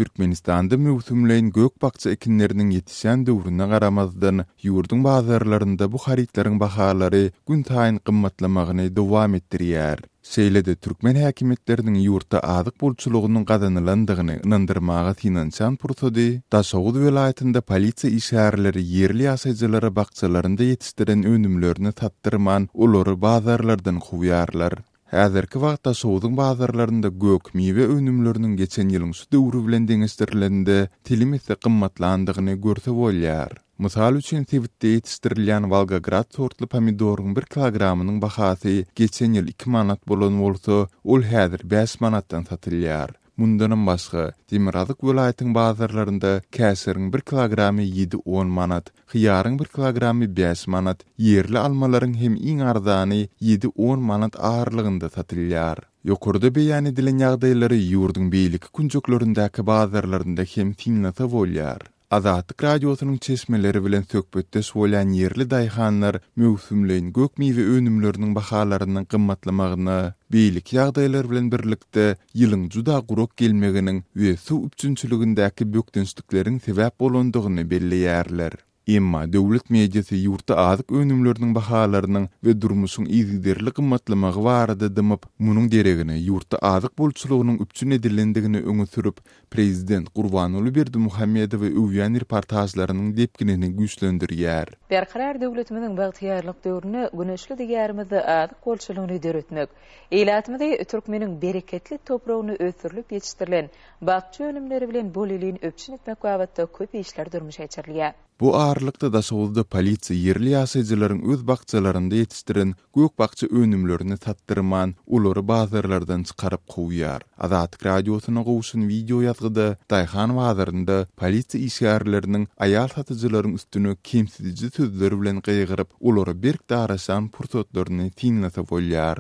Türkmenistanda möwsümleýin gök-bakja ekinleriniň ýetişýän döwrüne garamazdan, ýurduň bazarlarynda bu harytlaryň bahalary günsaýyn gymmatlamagyny dowam etdirýär. Şeýle-de, türkmen häkimiýetleriniň ýurtda azyk bolçulygynyň gazanylandygyny ynandyrmaga synanyşan pursady, Daşoguz welaýatynda polisiýa işgärleri ýerli ýaşaýjylara bakjalarynda ýetişdiren önümlerini satdyrman, olary bazarlardan kowýarlar. Häzirki wagt Daşoguzyň bazarlarynda gök, miwe önümleriniň geçen ýylyň şu döwri bilen deňeşdirilende telim esse gymmatlandygyny görse bolýar. Mysal üçin, sebitde ýetişdirilýän Wolgograd sortly pomidoryň bir kilogramynyň bahasy geçen ýyl iki manat bolan bolsa, ol häzir bäş manatdan satylýar. Mundanam başga, demirgazyk welaýatyň bazarlarynda käşiriň bir kilogramy ýedi-on manat, hyýaryň bir kilogramy bäş manat, ýerli almalaryň hem iň arzany ýedi-on manat aralygynda satylýar. Ýokarda beýan edilen ýagdaýlary ýurduň beýleki künjeklerindäki bazarlarynda hem synlasa bolýar. Azatlyk Radiosynyň çeşmeleri bilen söhbetdeş bolýan ýerli daýhanlar möwsümleýin gök-miwe önümleriniň bahalarynyň gymmatlamagyna, beýleki ýagdaýlar bilen birlikde, ýylyň juda gurak gelmeginiň we suw üpjünçiligindäki bökdençlikleriň sebäp bolandygyny belleýärler. Emma döwlet mediasy ýurtda azyk önümleriniň bahalarynyň we durmuşyň yzygiderli gymmatlamagy barada dymyp, munuň deregine ýurtda azyk bolçulygynyň üpjün edilendigini öňe sürüp, Prezident Gurbanguly Berdimuhamedowy öwýän reportažlarynyň depginini güýçlendirýär. Berkarar döwletimiziň bagtyýarlyk döwründe güneşli Diýarymyzda azyk bolçulygyny döretmek, ilatymyzy türkmeniň bereketli topragynda ösdürilip ýetişdirilen bakja önümleri bilen bolelin üpjün etmek babatda köp işler durmuşa geçirilýär. Bu aralykda Daşoguzda polisiýa ýerli ýaşaýjylaryň öz bakjalarynda ýetişdiren gök-bakja önümlerini satdyrman, olary bazarlardan çykaryp kowýar. Azatlyk Radiosyna gowşan wideo ýazgyda daýhan bazarynda polisiýa işgärleriniň aýal satyjylaryň üstüne kemsidiji sözler bilen gygyryp, olara berk daraşan pursatlaryny synlasa bolýar.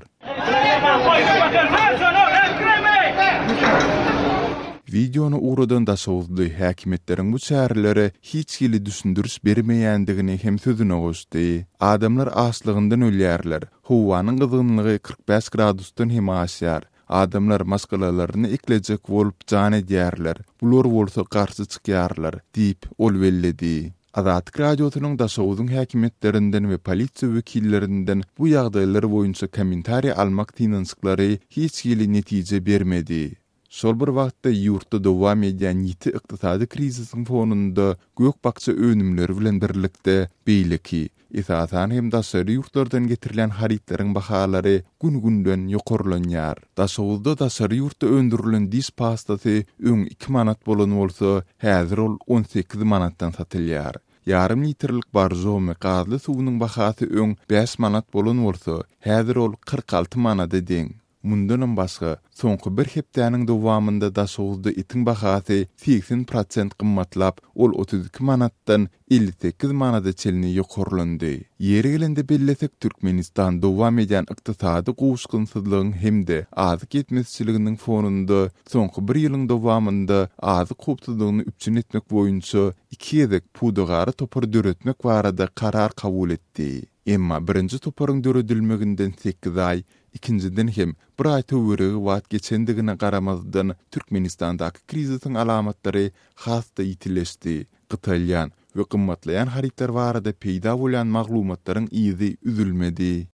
Wideony ugradan daşoguzly häkimiýetleriň bu çärelere hiç hili düşündiriş bermeýändigini hem sözüne goşdy. Adamlar açlygyndan ölýärler. Howanyň gyzgynlygy 45 gradusdan hem aşýar. Adamlar maşgalalaryny eklejek bolup jan edýärler. Bular bolsa garşy çykýarlar, diýip, ol belledi. Azatlyk Radiosynyň Daşoguzyň häkimiýetlerinden we polisiýa wekillerinden bu ýagdaýlar boýunça kommentariý almak synanyşyklary hiç hili netije bermedi. Şol bir wagtda, ýurtda dowam edýän ýiti ykdysady krizisiň fonunda gök-bakja önümleri bilen birlikde, beýleki, esasan hem daşary ýurtlardan getirilýän harytlaryň bahalary gün-günden ýokarlanýar. Daşoguzda daşary ýurtda öndürilen diş pastasy öň iki manat bolan bolsa, häzir ol 18 manatdan satylýar. Ýarym litrlik Borjomi gazly suwunyň bahasy öň bäş manat bolan bolsa, häzir ol 46 manada deň. Mundanam başga, soňky bir hepdäniň dowamynda Daşoguzda etiň bahasy 80 prosent gymmatlap, ol 32 manatdan 58 manada çenli ýokarlandy. Ýeri gelende bellesek, Türkmenistan dowam edýän ykdysady gowuşgynsyzlygyň hem-de azyk ýetmezçiliginiň fonunda soňky bir ýylyň dowamynda azyk howpsuzlygyny üpjün etmek boýunça iki gezek pudagara topar döretmek barada karar kabul etdi. Emma birinji toparyň döredilmeginden sekiz aý, ikinjiden hem bir aý töweregi wagt geçendigine garamazdan, Türkmenistandaky krizisiň alamatlary has-da ýitileşdi. Gytalýan we gymmatlaýan harytlar barada peýda bolýan maglumatlaryň yzy üzülmedi.